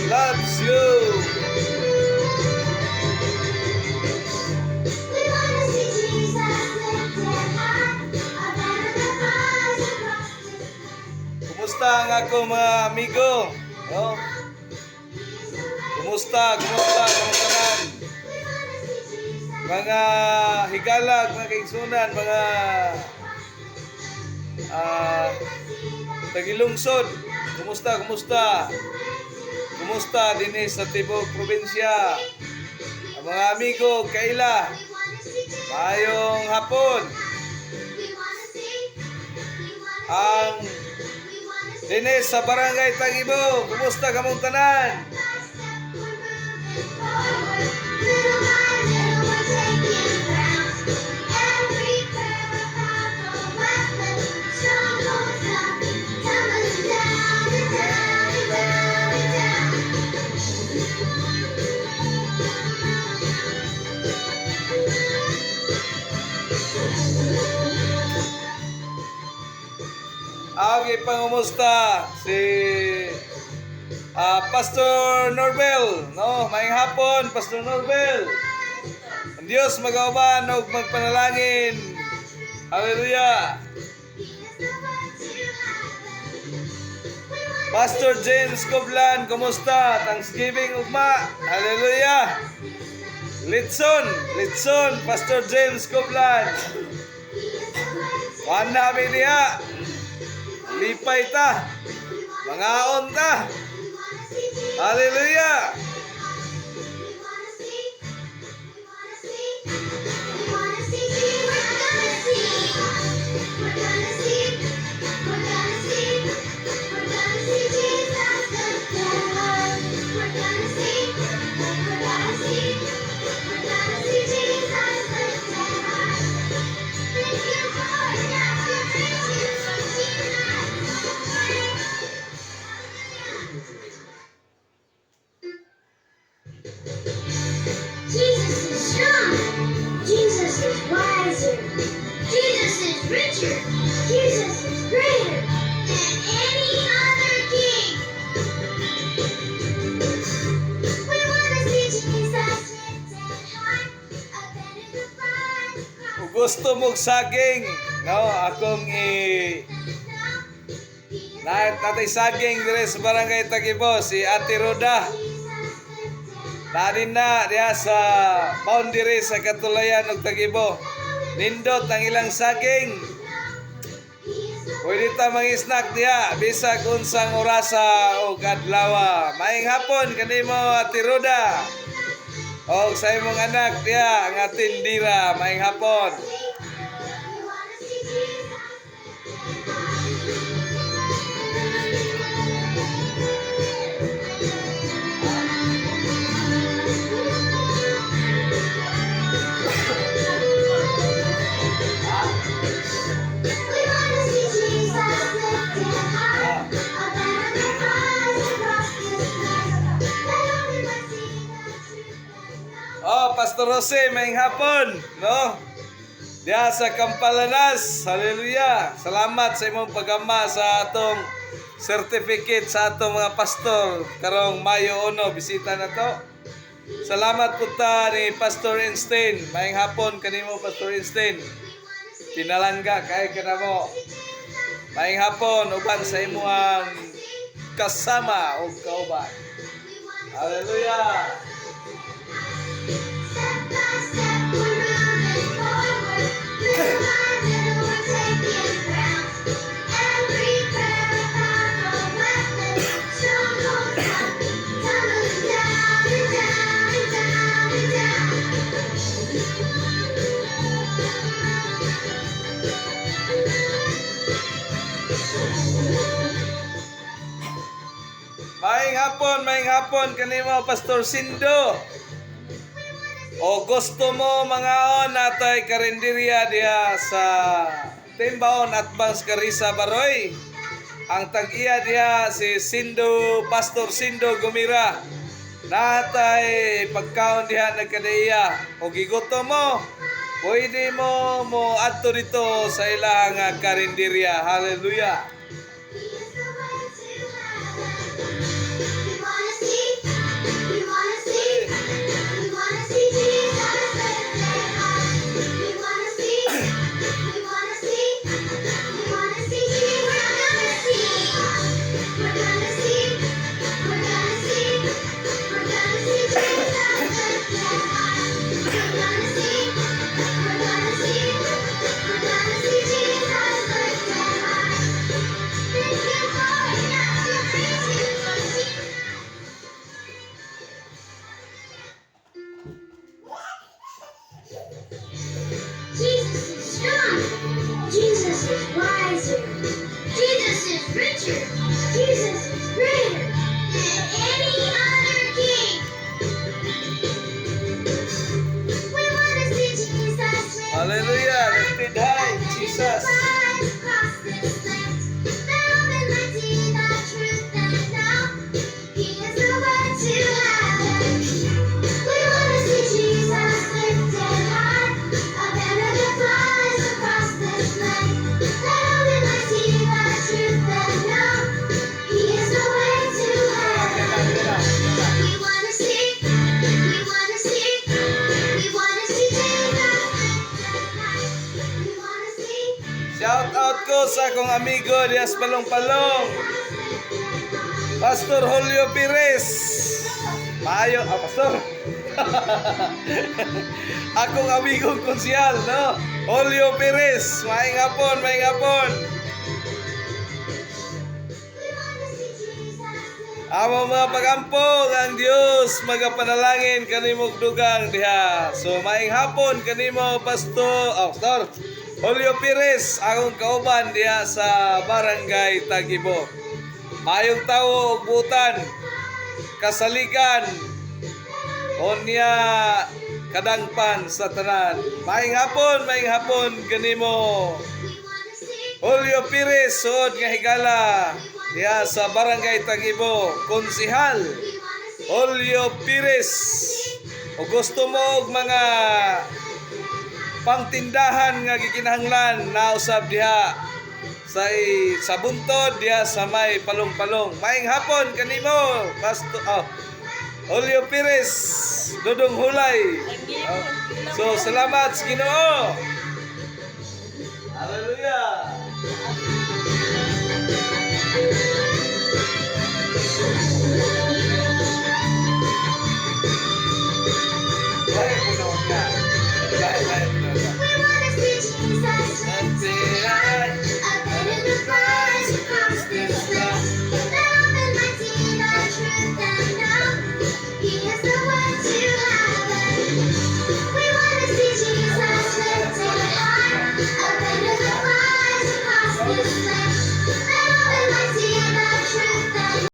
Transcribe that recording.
loves you. We wanna see Jesus lifted high, a banner that flies across this land. Kumusta ang akong mga amigo? No? Kumusta? Kumusta? Kumusta man? We wanna see Jesus. Mga higalag, mga kaigsunan, mga tagilungsod. Kumusta? Kumusta? Kumusta dinhi sa tibok probinsya? Ang mga amigo, kaila. We wanna see Jesus. Maayong hapon. We wanna see. We wanna Ang see. We wanna see. dinhi sa Barangay Taguibo. Kumusta kamong tanan? Step by step, we're moving forward. Little by little, we're taking ground. Every prayer a powerful weapon. Strongholds come tumbling down and down and down and down. Ang ipangumusta si Pastor Norbel, no? Maayong hapon, Pastor Norbel. Ang Diyos magauban og magpanalangin. Hallelujah. He is the way to heaven. We wanna Pastor James Coblan, kumusta? Thanksgiving ugma. Hallelujah. Litson, Litson, Pastor James Coblan. He is the way to Kuan namin niya. Lipay ta. Mangaon ta. We wanna see Jesus. Hallelujah. We wanna see. We wanna see. We wanna see Jesus. We're gonna see. We're gonna see. We're gonna see. We're gonna see Jesus lifted high. We're gonna see. We're gonna see. We're gonna see Jesus lifted high. Thank you, Lord. Yes, we praise you for Jesus. Hallelujah. Jesus is strong. Jesus is wiser. Jesus is richer. Jesus is greater than any other king. We wanna see Jesus lifted high, a banner that flies across Kung gusto mong saging, no, akong i na natay saging dire sa Barangay Taguibo, si Ate Roda. Narin na diha sa boundary sa Katulayan ug Taguibo. Nindot ang ilang saging. Pwede ta mang-snack diha bisag unsang orasa o adlaw. Maayong hapon kanimo, Ate Roda. Og sa imong anak diha nga tindira, maayong hapon. We wanna see Jesus. We wanna see Jesus lifted high, a banner that flies across this land. That only might see the truth and know. Oh, Pastor Jose, maayong hapon, no? Diha sa Campalanas. Hallelujah. Salamat sa imong pagama sa atong certificate sa atong mga pastor karong Mayo 1, bisita na to. Salamat po ta ni Pastor Einstein. Maayong hapon kanimo, Pastor Einstein. Pinalangga kay ka na mo. Maayong hapon uban sa imong kasama og kauban. Hallelujah. Step by step, we're moving forward. Little by little, we're taking ground. Every prayer a powerful weapon. Strongholds come tumbling down and down and down and down. Maayong hapon kanimo, Pastor Sindo. O gusto mo mangaon, natay karinderya diha sa Timbaon at Bangs Carissa Baroy. Ang tag-iya diha si Sindo, Pastor Sindo Gumira. Natay pagkaon diha nagkadaiya. O gigutom mo, pwede mo mo adto dito sa ilang karinderya. Hallelujah. He is the way to heaven. We wanna see. is wiser. Jesus is richer. Jesus is greater than any other king. We wanna see Jesus. Hallelujah. Lifted high, Jesus. Across this land, that all men might see the truth and know He is the way to heaven. We wanna see Jesus lifted high, a banner that flies across this land. That all men might see the truth and know He is the way to heaven. We wanna see, we wanna see, we wanna see Jesus lifted high. We wanna see. Shout out ko sa akong amigo diha sa Palong-Palong. Pastor Julio Perez. Maayo, Pastor. Akong amigong konsehal, no? Julio Perez. Maayong hapon, maayong hapon. We wanna see Jesus. Among mga pagampo ang Dios magapanalangin kanimo dugang diha. So maayong hapon kanimo, Pastor, oh, Pastor Julio Perez, akong kauban diha sa Barangay Taguibo. Maayong tawo ug butan, kasaligan, unya kadangpan sa tanan. Maayong hapon kanimo. We wanna see. Julio Perez, suod nga higala diha sa Barangay Taguibo, konsihal We wanna see. Julio Perez. O gusto mo og mga pangtindahan nga gikinahanglan, nausab diha sa buntod diha sa may Palong-Palong. Maayong hapon kanimo, Pastor, oh, Julio Perez, Dudong Hulay. Oh, so salamat sa Ginoo.